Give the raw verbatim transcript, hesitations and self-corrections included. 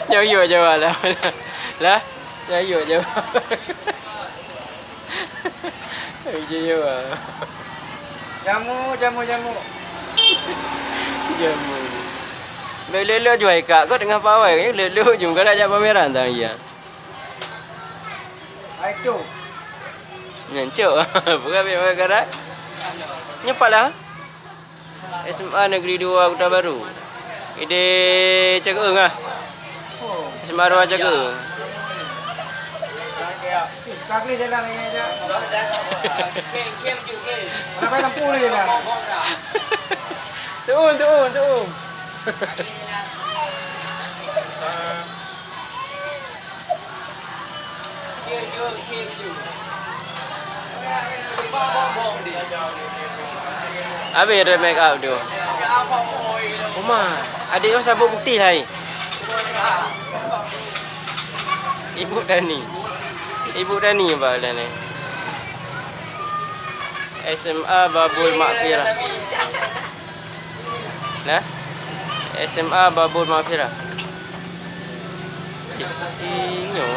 Nyoe yue jaweueb lah. Lah, nyoe yue jaweueb. Nyoe yue jaweueb. Jamu, jamu, jamu. Jamu. Lé-lé jua ikak, kau tengah pawai, lé-lé jum kau dah jak pameran tang iya. Hai tu. Nyan cok. Bukan ambil pakai karat. Nyepak lah. S M A Negeri Dua Kota Baru. Ide Cageueng ah. S M A Dua Cageueng. Tuun, tuun, tuun. Habis dah make up tu. Uma, adik tu sabuk putih lah. Ibu Dani. Ibu Dani apa dah ni? S M A Babul Maghfirah. Nah, S M A Babul Maghfirah. Inyo.